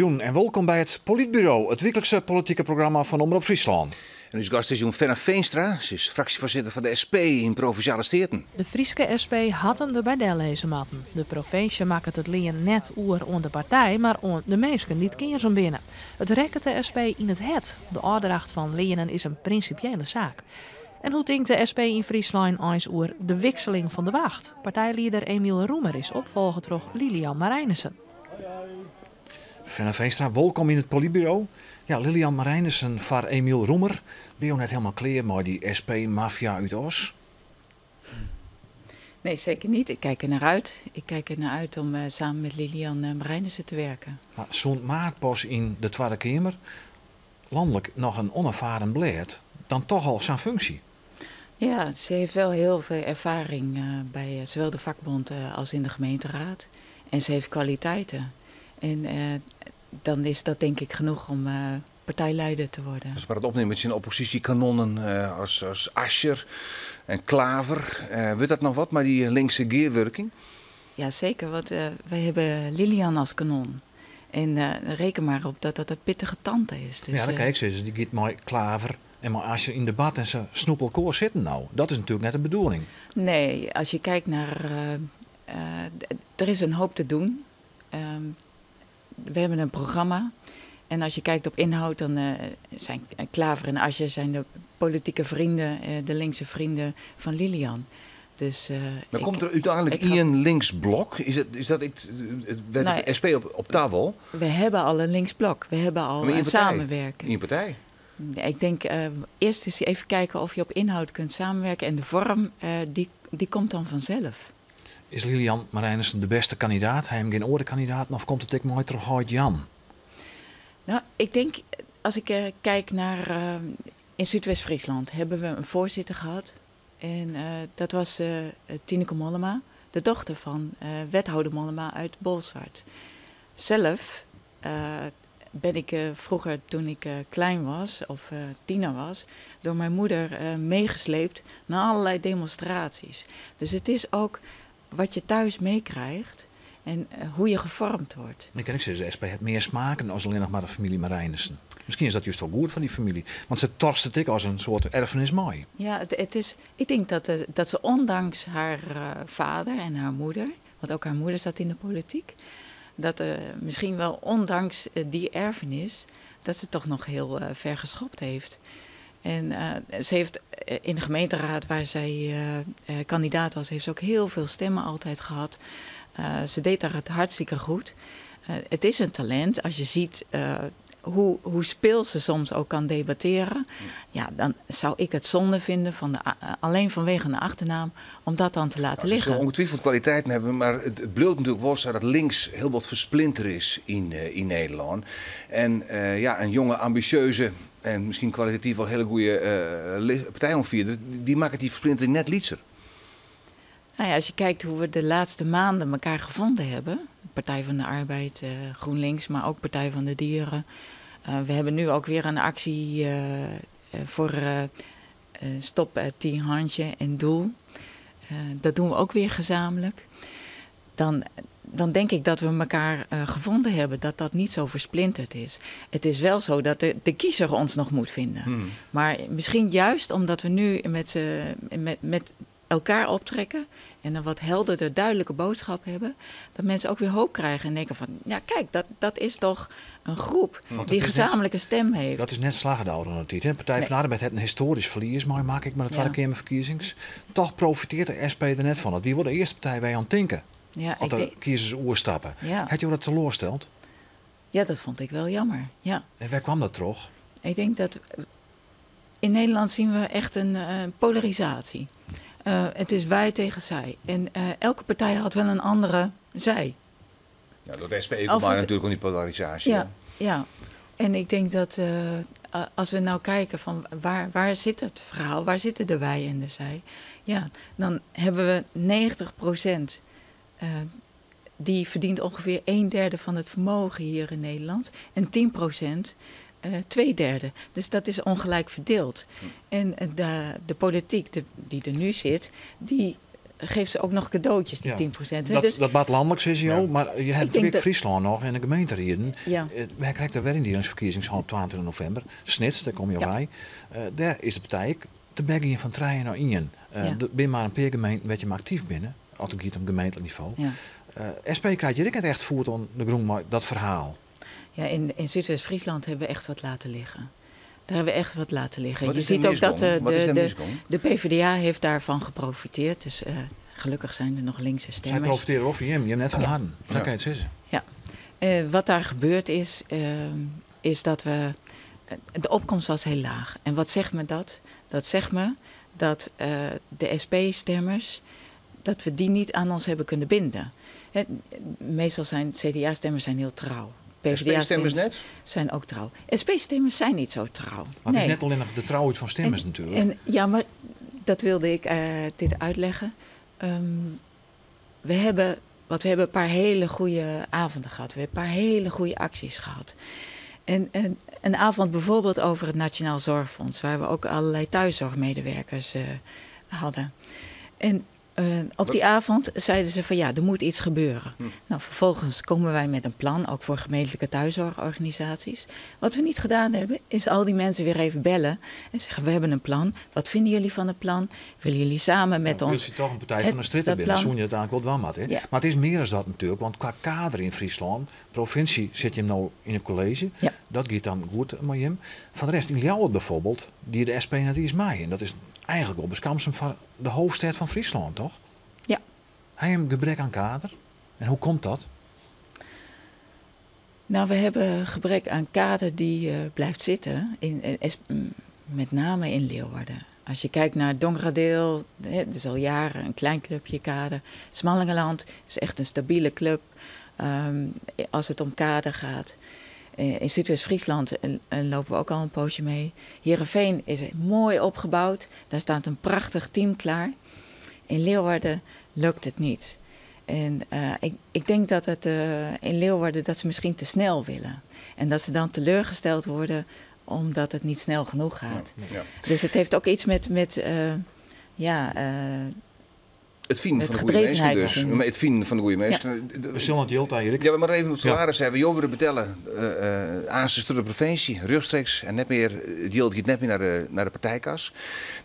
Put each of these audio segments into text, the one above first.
Goeijûn en wolkom by it Polytburo, it wyklikse politike programma fan Omrop Fryslân. En ús gast is jûn Fenna Feenstra. Se is fraksjefoarsitter fan de SP yn Provinsjale Steaten. De Fryske SP hat him derby dellizze moatten. De provinsje makket it lean net oer oan de partij, mar oan de minsken dy't keazen binne. It rekket de SP yn it hert. De ôfdracht fan leanen is in prinsipiële saak. En hoe tinkt de SP yn Fryslân eins oer de wikseling fan de wacht? Partijlieder Emiel Roemer is opfolge troch Lilian Marijnissen. Fenna Feenstra, wolkom yn it Polytburo. Ja, Lilian Marijnissen foar Emiel Roemer. Binne jo net hielendal klear mei dy SP-maffia út Oss? Nee, zeker niet. Ik kijk er naar uit. Ik kijk er naar uit om samen met Lilian Marijnissen te werken. Mar sûnt maart pas yn de Twadde Keamer, lanlik noch in ûnerfaren blêd, dan toch al sa'n funksje. Ja, ze heeft wel heel veel ervaring bij zowel de vakbond als in de gemeenteraad. En ze heeft kwaliteiten. En dan is dat, denk ik, genoeg om partijleider te worden. Dus waar it opnimt tsjin opposysjekanonnen as Asscher en Klaver, wurdt dat noch wat mei dy linkse gearwurking? Ja, zeker, want wij hebben Lilian als kanon. En reken maar op dat dat een pittige tante is. Dus, Ja, dan kijk ze, dy giet mei Klaver en mei Asscher yn debat en se snoepe elkoar sitten no. Dat is natuerlik net de bedoeling. Nee, als je kijkt naar, er is een hoop te doen. We hebben een programma. En als je kijkt op inhoud, dan zijn Klaver en Asscher zijn de politieke vrienden, de linkse vrienden van Lilian. Dus, Maar ik komt er uiteindelijk ik ga één links blok? Is het, is dat ik, het werd Nou, de SP op tafel? We hebben al een links blok. We hebben al Maar in je een partij? samenwerken. In je partij? Nee, ik denk, eerst eens even kijken of je op inhoud kunt samenwerken. En de vorm, die komt dan vanzelf. Is Lilian Marijnissen de beste kandidaat? Hij heeft geen oare kandidaat, of komt het ik mooi terug uit Jan? Nou, ik denk, als ik kijk naar, in Zuidwest-Friesland hebben we een voorzitter gehad. En dat was Tineke Mollema, de dochter van wethouder Mollema uit Bolsward. Zelf ben ik vroeger, toen ik klein was, of tiener was, door mijn moeder meegesleept naar allerlei demonstraties. Dus het is ook wat je thuis meekrijgt en hoe je gevormd wordt. Ik ken ik ze, de SP heeft meer smaken als alleen nog maar de familie Marijnissen. Misschien is dat juist wel goed van die familie, want ze torst het ik als een soort erfenis mooi. Ja, het is, ik denk dat ze ondanks haar vader en haar moeder, want ook haar moeder zat in de politiek, dat misschien wel ondanks die erfenis, dat ze toch nog heel ver geschopt heeft. En ze heeft in de gemeenteraad waar zij kandidaat was, heeft ze ook heel veel stemmen altijd gehad. Ze deed daar het hartstikke goed. Het is een talent. Als je ziet hoe speels ze soms ook kan debatteren, ja, dan zou ik het zonde vinden, alleen vanwege een achternaam, om dat dan te laten Ze liggen. zullen ongetwijfeld kwaliteiten hebben, maar het bleef natuurlijk wel zo dat links heel wat versplinterd is in Nederland. En een jonge, ambitieuze en misschien kwalitatief wel hele goede partijontvierde, die maakt die versplintering net lietser. Als je kijkt hoe we de laatste maanden elkaar gevonden hebben, Partij van de Arbeid, GroenLinks, maar ook Partij van de Dieren. We hebben nu ook weer een actie voor Stop Tihange en Doel. Dat doen we ook weer gezamenlijk. Dan denk ik dat we elkaar gevonden hebben, dat dat niet zo versplinterd is. Het is wel zo dat de kiezer ons nog moet vinden. Maar misschien juist omdat we nu met elkaar optrekken en een wat helderder, duidelijke boodschap hebben, dat mensen ook weer hoop krijgen en denken van, ja kijk, dat is toch een groep Want die dat is net gezamenlijke stem heeft. Dat is net slagenouder hè? Partij Nee. van de Arbeid heeft een historisch verlies, maar maak ik maar de Tweede Kamerverkiezings. Toch profiteert de SP er net van. Dat wie wordt de eerste partij wij aan het denken? Als de kiezers oerstappen. Had je dat teleurgesteld? Ja, dat vond ik wel jammer. Ja. En waar kwam dat terug? Ik denk dat in Nederland zien we echt een polarisatie. Het is wij tegen zij. En elke partij had wel een andere zij. Ja, dat SP komt maar natuurlijk om die polarisatie, hè? En ik denk dat als we nou kijken van waar zit het verhaal, waar zitten de wij en de zij, ja, dan hebben we 90% die verdient ongeveer 1/3 van het vermogen hier in Nederland en 10% 2/3. Dus dat is ongelijk verdeeld. En de politiek die er nu zit, die Geeft ze ook nog cadeautjes, die 10%. Hè? Dat, dus, dat bart landelijk, is Ja. jo, maar je hebt natuurlijk dat- Friesland nog en de gemeenterieden. Ja. Wij krijgen de werindelingsverkiezingen op 22 november. Snits, daar kom je bij. Daar is de partij ook te begin van treien naar Ien. Er zijn maar een paar gemeenten waar je maar actief binnen. Als het gaat om gemeentelijk niveau. Ja. SP krijgt je ook niet echt voert aan de grond, maar dat verhaal. Ja, in Zuidwest-Friesland hebben we echt wat laten liggen. Daar hebben we echt wat laten liggen. Wat je is er ziet ook dat misgong? Wat is er misgong? de PvdA heeft daarvan geprofiteerd. Dus gelukkig zijn er nog linkse Zij stemmers. profiteren of je hem, je hebt net van hadden. Dan kan je het zeggen. Ja. Wat daar gebeurd is, is dat we... De opkomst was heel laag. En wat zegt me dat? Dat zegt me dat de SP-stemmers, dat we die niet aan ons hebben kunnen binden. Hè, meestal zijn CDA-stemmers heel trouw. SP-stemmers net? Zijn ook trouw. SP-stemmers zijn niet zo trouw. Maar het Nee. is net alleen nog de trouwheid van stemmers natuurlijk. En, ja, maar dat wilde ik dit uitleggen. We hebben, want we hebben een paar hele goede avonden gehad. We hebben een paar hele goede acties gehad. En een avond bijvoorbeeld over het Nationaal Zorgfonds, waar we ook allerlei thuiszorgmedewerkers hadden. En op die avond zeiden ze van ja, er moet iets gebeuren. Nou, vervolgens komen wij met een plan, ook voor gemeentelijke thuiszorgorganisaties. Wat we niet gedaan hebben, is al die mensen weer even bellen en zeggen we hebben een plan. Wat vinden jullie van het plan? Willen jullie samen met Nou, ons is toch een partij van de strijd dat binnen, plan? zoen je het eigenlijk wel dwam had, hè? Ja. Maar het is meer dan dat natuurlijk, want qua kader in Friesland, provincie zit je hem nou in het college. Ja. Dat gaat dan goed, maar Jim. Van de rest, in Ljouwert bijvoorbeeld, die de SP net is mij. En dat is eigenlijk wel beskamsem van de hoofdstad van Friesland, toch? Ja. Hij heeft een gebrek aan kader. En hoe komt dat? Nou, we hebben gebrek aan kader die blijft zitten, met name in Leeuwarden. Als je kijkt naar Dongeradeel, hè, dat is al jaren een klein clubje kader. Smallingerland is echt een stabiele club als het om kader gaat. In Zuidwest-Friesland lopen we ook al een poosje mee. Heerenveen is mooi opgebouwd. Daar staat een prachtig team klaar. In Leeuwarden lukt het niet. En ik denk dat het in Leeuwarden dat ze misschien te snel willen. En dat ze dan teleurgesteld worden omdat het niet snel genoeg gaat. Ja. Dus het heeft ook iets met het vinden met van de goede mensen gedrevenheid dus. te doen. Maar het vinden van de goede mensen. We zullen het jilt aan, Erik. Ja, maar even op salaris hebben. Jongeren betellen aan de provincie, rechtstreeks. En net meer, het jilt gaat net meer naar de partijkas.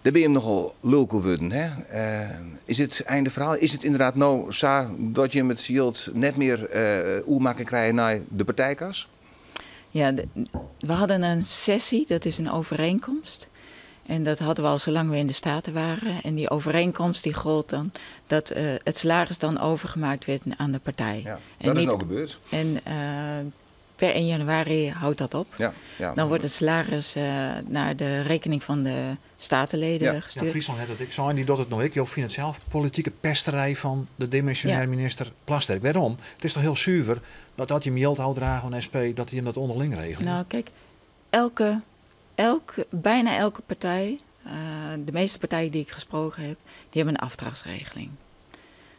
Daar ben je hem nogal lulk worden, hè? Is het einde verhaal? Is het inderdaad nou zo dat je met jilt net meer oermaken krijgt naar de partijkas? Ja, we hadden een sessie, dat is een overeenkomst. En dat hadden we al zolang we in de Staten waren. En die overeenkomst die gold dan dat het salaris dan overgemaakt werd aan de partij. Ja, En dat is niet nou gebeurd. En per 1 januari houdt dat op. Ja, ja. Dan wordt het salaris naar de rekening van de statenleden gestuurd. Ja, Friesland had het ik zo en die doet het nog ik. Jo vindt het zelf politieke pesterij van de demissionair minister Plasterk. Waarom? Het is toch heel zuiver dat je hem geld houdt dragen van SP, dat hij hem dat onderling regelt. Nou, kijk, bijna elke partij, de meeste partijen die ik gesproken heb, die hebben een afdrachtsregeling.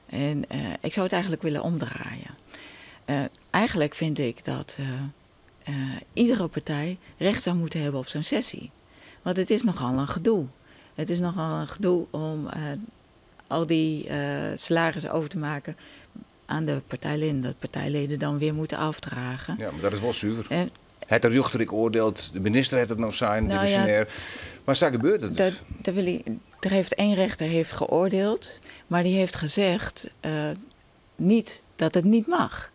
En ik zou het eigenlijk willen omdraaien. Eigenlijk vind ik dat iedere partij recht zou moeten hebben op zo'n sessie. Want het is nogal een gedoe. Het is nogal een gedoe om al die salarissen over te maken aan de partijleden. Dat partijleden dan weer moeten afdragen. Ja, maar dat is wel zuiver. Het rechter ik oordeelt, de minister heeft het nou zijn, de missionair. Maar zo gebeurt het dus. Er heeft één rechter heeft geoordeeld, maar die heeft gezegd niet dat het niet mag.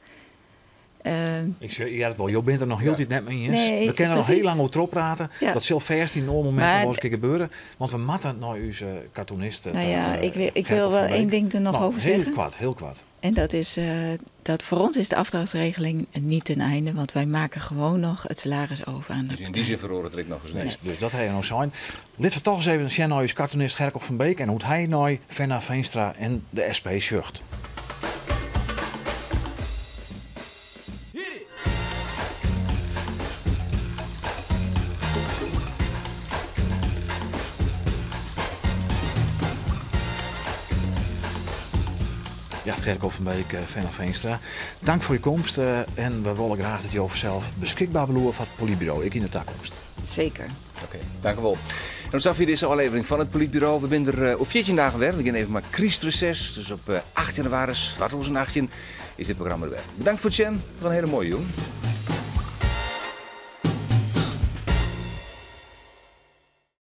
Ik zeg, ja, dat wel. Jo bent er nog heel tijd net mee eens. Nee, we kunnen er nog heel lang over praten. Ja. Dat zal vast in een moment nog wel eens een keer gebeuren. Want we matten nou uw cartoonisten. Nou ja, ik wil wel één ding er nog over zeggen. Heel kwad, heel kwad. En dat is dat voor ons is de afdrachtsregeling niet ten einde. Want wij maken gewoon nog het salaris over aan de Dus in die zin verhoren het ik nog eens niks. Nee. Dus dat hij nog zijn. Laten we toch eens even zien naar uw cartoonist Gerco van Beek. En hoe hij nou Fenna Feenstra en de SP zucht. Ja, Gerco van Beek, Fenna Feenstra. Dank voor je komst en we willen graag dat je over zelf beschikbaar beloert van het Politbureau. Ik in de toekomst. Zeker. Oké, dank u wel. Dan safier dizze ôflevering fan it Polytburo. We binne der oer 14 dagen wer. We geane even mei krystreses. Dus op 8 jannewaris 2018 is dit programma der wer. Bedankt foar it sjen. Noch in hiele moaie jûn.